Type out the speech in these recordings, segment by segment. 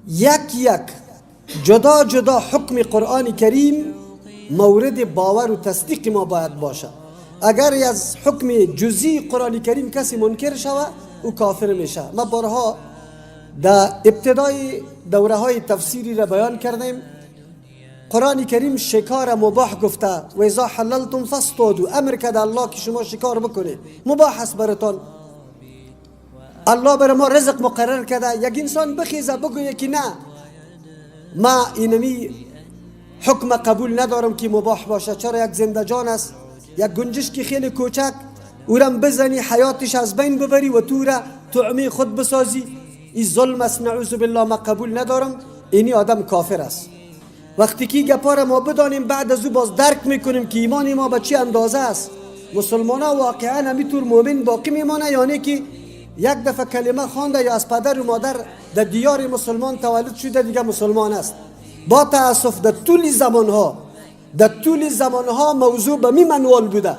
یک یک جدا جدا حکم قرآن کریم مورد باور و تصدیق ما باید باشه. اگر از حکم جزئی قرآن کریم کسی منکر شوه، او کافر میشه. ما بارها در ابتدای دوره های تفسیری را بیان کردیم. قرآن کریم شکار مباح گفته و اذا حللتم فاصطادوا. امر کرده الله که شما شکار بکنید، مباح است براتان. الله بر ما رزق مقرر کرده. یک انسان بخیزه بگویه که نه، ما اینمی حکم قبول ندارم که مباح باشه. چرا؟ یک زنده جان است، یک گنجشکی خیلی کوچک، اورم بزنی، حیاتش از بین ببری و تو را طعمه خود بسازی، این ظلم است، نعوذ بالله، ما قبول ندارم. اینی آدم کافر است. وقتی که گپا را ما بدانیم، بعد از او باز درک میکنیم که ایمان ما به چه اندازه است. مسلمان ها واقعا همیطور مؤمن باقی میمانه، یعنی که یک دفعه کلمه خوانده یا از پدر و مادر در دیار مسلمان تولد شده، دیگه مسلمان است؟ با تاسف در طول زمانها موضوع به می منوال بوده.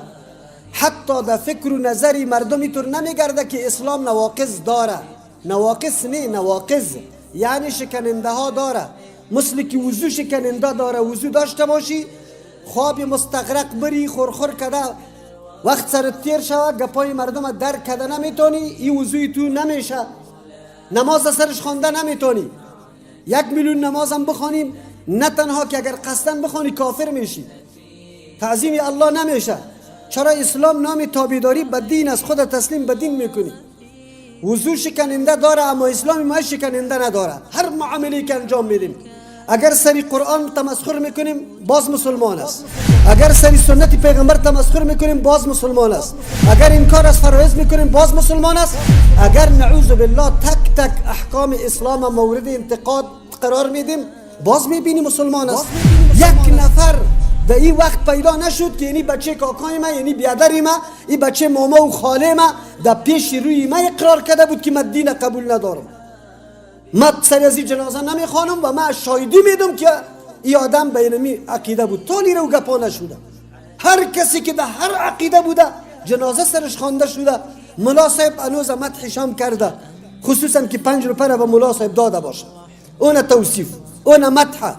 حتی در فکر و نظری مردم اینطور نمیگرده که اسلام نواقض داره. نواقص نه، نواقض یعنی شکننده ها داره. مثل که وضو شکننده داره، وضو داشته باشی، خواب مستغرق بری، خورخور کده وقت سر تیر شوه، گپای مردم درک کده نمیتونی، این وضوی تو نمیشه، نماز سرش خوانده نمیتونی. 1 میلیون نماز هم بخوانیم، نه تنها که اگر قصدن بخوانی کافر میشی، تعظیم الله نمیشه. چرا؟ اسلام نام تابعداری به دین است. خود تسلیم به دین میکنی. وضو شکننده داره، اما اسلام ما شکننده نداره. هر معامله که انجام میدیم، اگر سری قرآن تمسخر میکنیم، باز مسلمان است. اگر سری سنت پیغمبر تمسخر میکنیم، باز مسلمان است. اگر انکار از فرایض میکنیم، باز مسلمان است. اگر نعوذ بالله تک تک احکام اسلام مورد انتقاد قرار میدیم، باز میبینی مسلمان است. یک نفر در این وقت پیدا نشد که یعنی بچه کاکای ما، یعنی بیادر ما، این بچه ماما و خاله ما در پیش روی ما اقرار کرده بود که من دین قبول ندارم، من سر از این جنازه نمیخوانم و من شاهدی میدم که این آدم به اینمی عقیده بود. تالی رو گپا نشده. هر کسی که در هر عقیده بوده، جنازه سرش خوانده شده، ملا صاحب هنوز مدحشام کرده، خصوصا که 5 روپه را به ملا صاحب داده باشه. اون توصیف، اون مدح.